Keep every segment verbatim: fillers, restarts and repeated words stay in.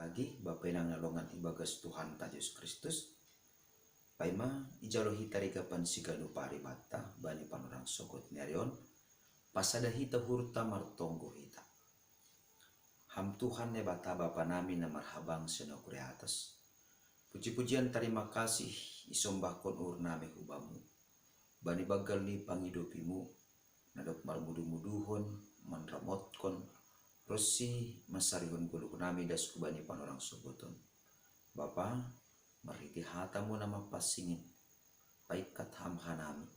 Agi, Bapa inang na longan ibagas Tuhanta Jesus Kristus, paima ijalo hita rigapan siganup ari banta bani panorang sogot ni ari on, pasada hita uhurta martonggo hita. Ham Tuhan Naibata Bapa nami na marhabang sian nagori atas, puji-pujian tarima kasih isombahkon uhur nami hu Bamu, bani banggal ni pangidopiMu, na dob marmudu-muduhon, manramotkon, ronsi mansarihon goluh nami das hubani panorang sogot on. Bapa, marhite hataMu na mapansingit, paingkat Ham hanami,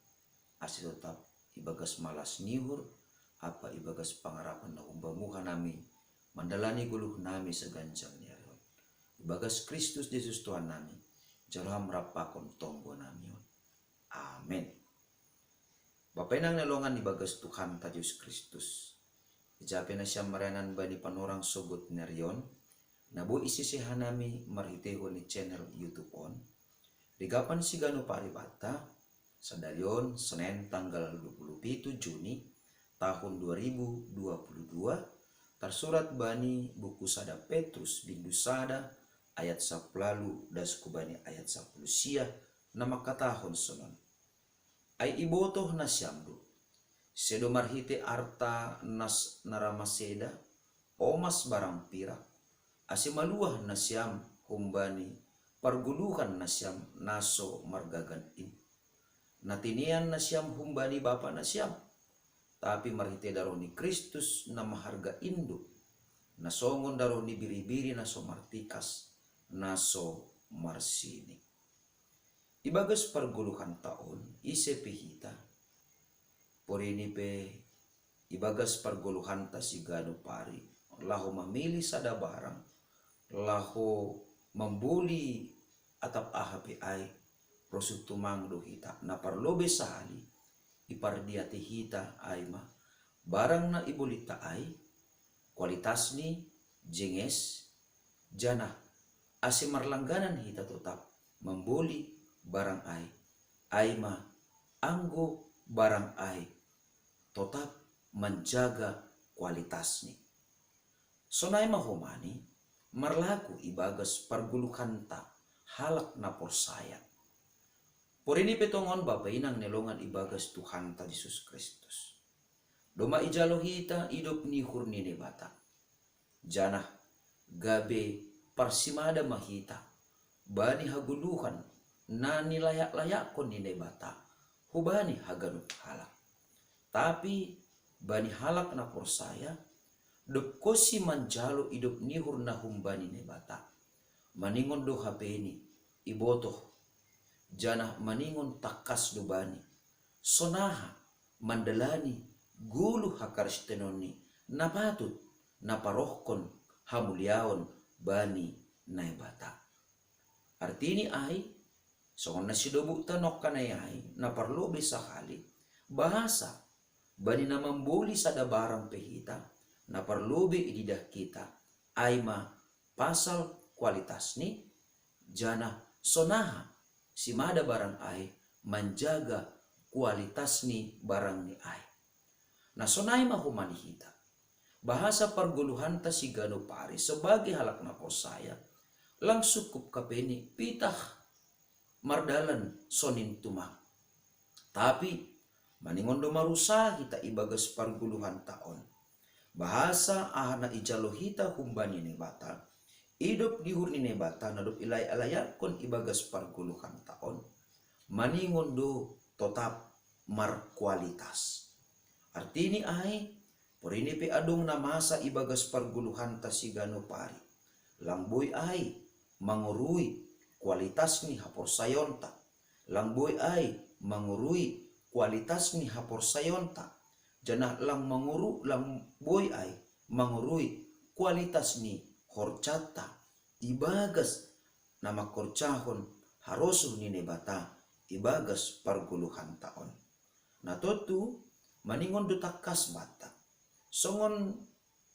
ase totap ibagas malas ni uhur, ampa ibagas pangarapan na humbaMu hanami, mandalani goluh nami saganjang ni ari on. Ibagas Kristus Jesus Tuhan nami, jalo Ham rap pakon tonggo nami on. Amen. Bapa inang na longan ibagas Tuhanta Jesus Kristus, ija pe nasiam marianan bani panorang sogot ni ari on, na boi isese hanami marhitehon ni channel YouTube on, rigapan siganup ari banta, sadari on Senen tanggal dua puluh pitu Juni tahun dua ribu dua puluh dua, tarsurat bani buku sada Petrus bindu sada ayat sapuluh ualu das hubani ayat sapuluh sia, na mangkatahon sonon: Ai ibotoh nasiam do, sedo marhite arta nas na ra maseda, omas barang pirak, ase maluah nasiam humbani pargoluhan nasiam na so margagan in, na tinean nasiam humbani bapa nasiam, tapi marhite daroh ni Kristus na maharga in do, na songon daroh ni biri-biri na so martikas, na so marsining. Ibagas pargoluhanta on, ise pe hita, porini pe ibagas pargoluhanta siganup ari, laho mamili sada barang, laho mamboli atap aha pe ai, rosuh tumang do hita. Na parlobei sahali ipardiatei hita ai ma, barang na ibolinta ai, kualitasni, jenges, janah ase marlangganan hita totap mamboli barang ai, ai ma anggo barang ai totap manjaga kualitasni. Sonai ma homani marlaku ibagas pargoluhanta halak na porsaya. Porini pe tongon bapa inang na longan ibagas Tuhanta Jesus Kristus, domma ijalo hita idop ni uhur ni Naibata, janah gabe parsimada ma hita bani hagoluhan na nilayak-layakkon ni Naibata hubani haganup halak. Tapi bani halak na porsaya, dob konsi manjalo idop ni uhur na humbani Naibata, maningon do hapeni ibotoh, janah maningon tangkas do bani, sonaha mandalani goluh hakristenonni na patut na parohkon hamuliaon bani Naibata. Artini ai, songon na sidobukta nongkanai ai, na parlobei sahali, bahasa bani na mamboli sada barang pe hita, na parlobei ididah hita, ai ma pasal kualitasni, janah sonaha simada barang ai manjaga kualitasni barangni ai. Na sonai ma homani hita, bahasa pargoluhanta siganup ari sebagai halak na porsaya, lang sungkup hapeni pitah mardalan sonin tumang. Tapi maningon do marusaha hita ibagas pargoluhanta on, bahasa aha na ijalo hita humbani Naibata, idop ni uhur ni Naibata na dob ilayak-layakkon ibagas pargoluhanta on, maningon do totap markualitas. Artini ai, porini pe adong na masa ibagas pargoluhanta siganup ari, lang boi ai mangorui kualitas ni haporsayaonta, lang boi ai mangorui kualitas ni haporsayaonta, janah lang mangoru, lang boi ai mangorui kualitas ni horjanta ibagas na mangkorjahon harosuh ni Naibata ibagas pargoluhanta on. Na tontu maningon do tangkas banta, songon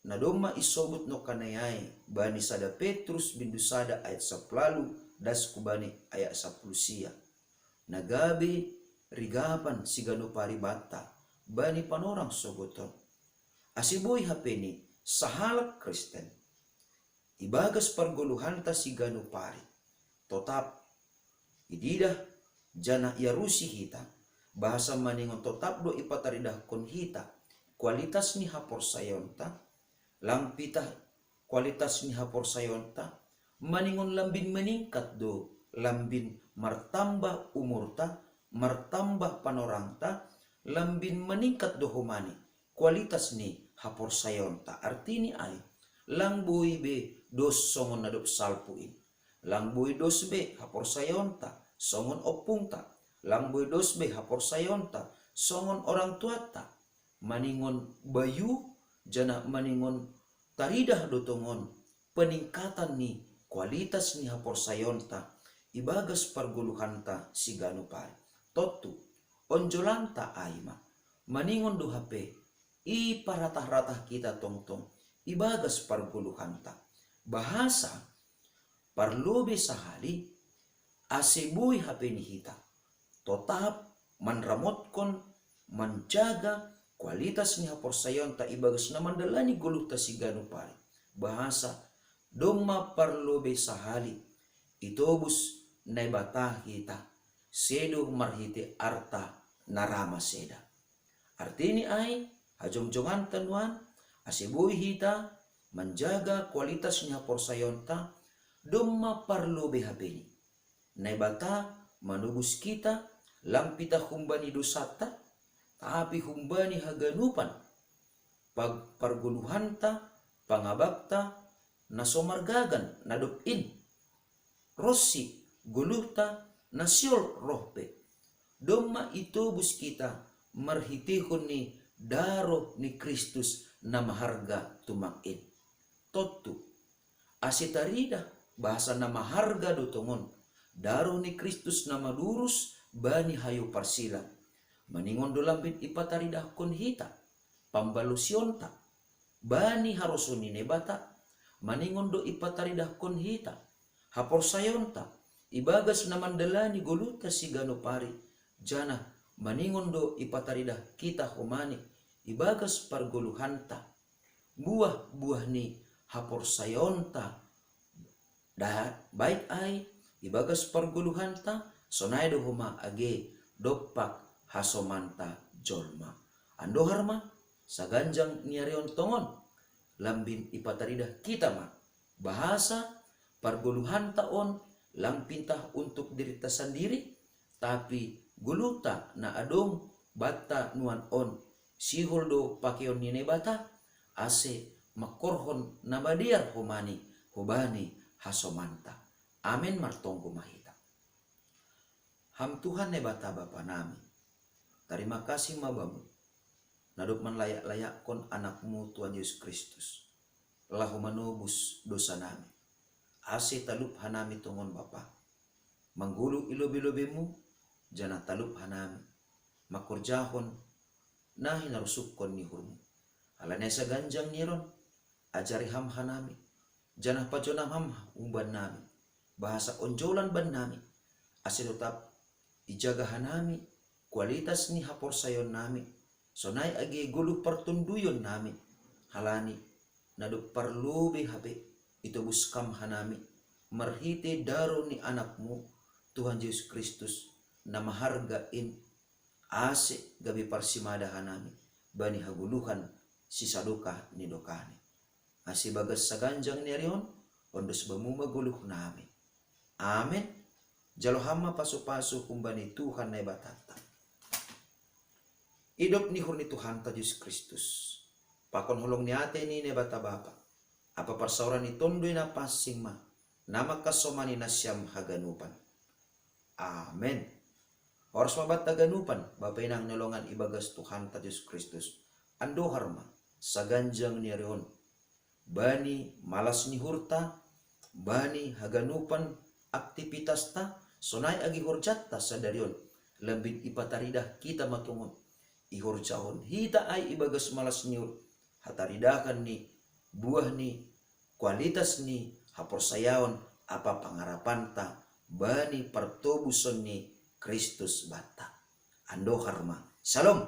na domma isobut nongkanai ai bani sada Petrus bindu sada ayat sapuluh ualu das hubani ayat sapuluh sia, na gabe rigapan siganup ari banta bani panorang sogot on. Ase boi hapeni sahalak Kristen ibagas pargoluhanta siganup ari. Totap ididah janah iarusi hita, bahasa maningon totap do ipataridahkon hita kualitas ni haporsayaonta, lang pitah kualitas ni haporsayaonta, maningon lambin maningkat do, lambin martambah umurta, martambah panorangta, lambin maningkat do homa ni kualitas ni haporsayaonta. Artini ai, lang boi be dos songon na dob salpu in. Lang boi dos be haporsayaonta songon ompungta. Lang boi dos be haporsayaonta songon orang tuanta. Maningon bayu janah maningon taridah do tongon peningkatan ni kualitas ni haporsayaonta ibagas pargoluhanta siganup ari. Tontu, onjolanta ai ma, maningon do hape iparatah-ratah hita tongtong ibagas pargoluhanta. Bahasa parlobei sahali, ase boi hape ni hita totap manramotkon, manjaga kualitas ni haporsayaonta ibagas na mandalani goluhta siganup ari. Bahasa domma parlobei sahali itobus Naibata hita, sedo marhite arta na ra maseda. Artini ai, hajongjonganta nuan, ase boi hita manjaga kualitas ni haporsayaonta, domma parlobei hape ni Naibata manobus hita, lang pitah humbani dosanta, tapi humbani haganupan pag-, pargoluhanta, pangabakta na so margagan na dob in, ronsi goluhta na sihol roh pe, domma itobus hita marhiteihon ni daroh ni Kristus na maharga tumang in. Tontu, ase taridah bahasa na maharga do tongon daroh ni Kristus na madurus bani hayu parsila, maningon do lambin ipataridahkon hita pambalosionta bani harosuh ni Naibata, maningon do ipataridahkon hita haporsayaonta ibagas na mandalani goluhta siganup ari, janah maningon do ipataridah hita homa ni ibagas pargoluhanta buah-buah ni haporsayaonta, da-, baik ai ibagas pargoluhanta, sonai do homa age dompak hasomanta jolma. Andohar ma, saganjang ni ari on tongon, lambin ipataridah hita ma, bahasa pargoluhanta on lang pitah untuk dirinta sandiri, tapi goluhta na adong banta nuan on, sihol do pakeon ni Naibata, ase mangkorhon na madear homa ni hubani hasomanta. Amen. Martonggo ma hita. Ham Tuhan Naibata Bapa nami, tarima kasih ma Bamu, na dob manlayak-layakkon Anak-Mu Tuhan Jesus Kristus, laho manobus dosa nami. Ase talup hanami tongon Bapa, manggoluh i lobei-lobei-Mu, janah talup hanami mangkorjahon na hinarosuhkon ni uhur-Mu. Halani ai saganjang ni ari on, ajari Ham hanami, janah pajonam Ham umbahen nami, bahasa onjolan bannami, ase totap ijaga hanami kualitas ni haporsayaon nami, sonai age goluh partonduyon nami, halani na dob parlobei hape itobus Ham hanami marhite daroh ni Anak-Mu, Tuhan Jesus Kristus, na maharga in, ase gabe parsimada hanami bani hagoluhan sisadokah ni dokahni. Ase bagas saganjang ni ari on, ondos Bamu ma goluh nami. Amen. Jalo Ham ma pasu-pasu humbani Tuhan Naibatanta. Idop ni uhur ni Tuhanta Jesus Kristus, pakon holong ni atei ni Naibata Bapa, ampa parsaoran ni Tonduy Napansing ma, na mangkasomani nasiam haganupan. Amen. Horas ma banta haganupan, bapa inang na hinaholongan ibagas Tuhanta Jesus Kristus. Andohar ma, saganjang ni ari on, bani malas ni uhurta, bani haganupan aktipitasta, sonai age horjanta sadari on, lambin ipataridah hita ma tongon. Ihorjahon hita ai ibagas malas ni uhur, hataridahan ni buah ni kualitas ni haporsayaon ampa pangarapanta bani partobuson ni Kristus banta. Andohar ma. Syalom.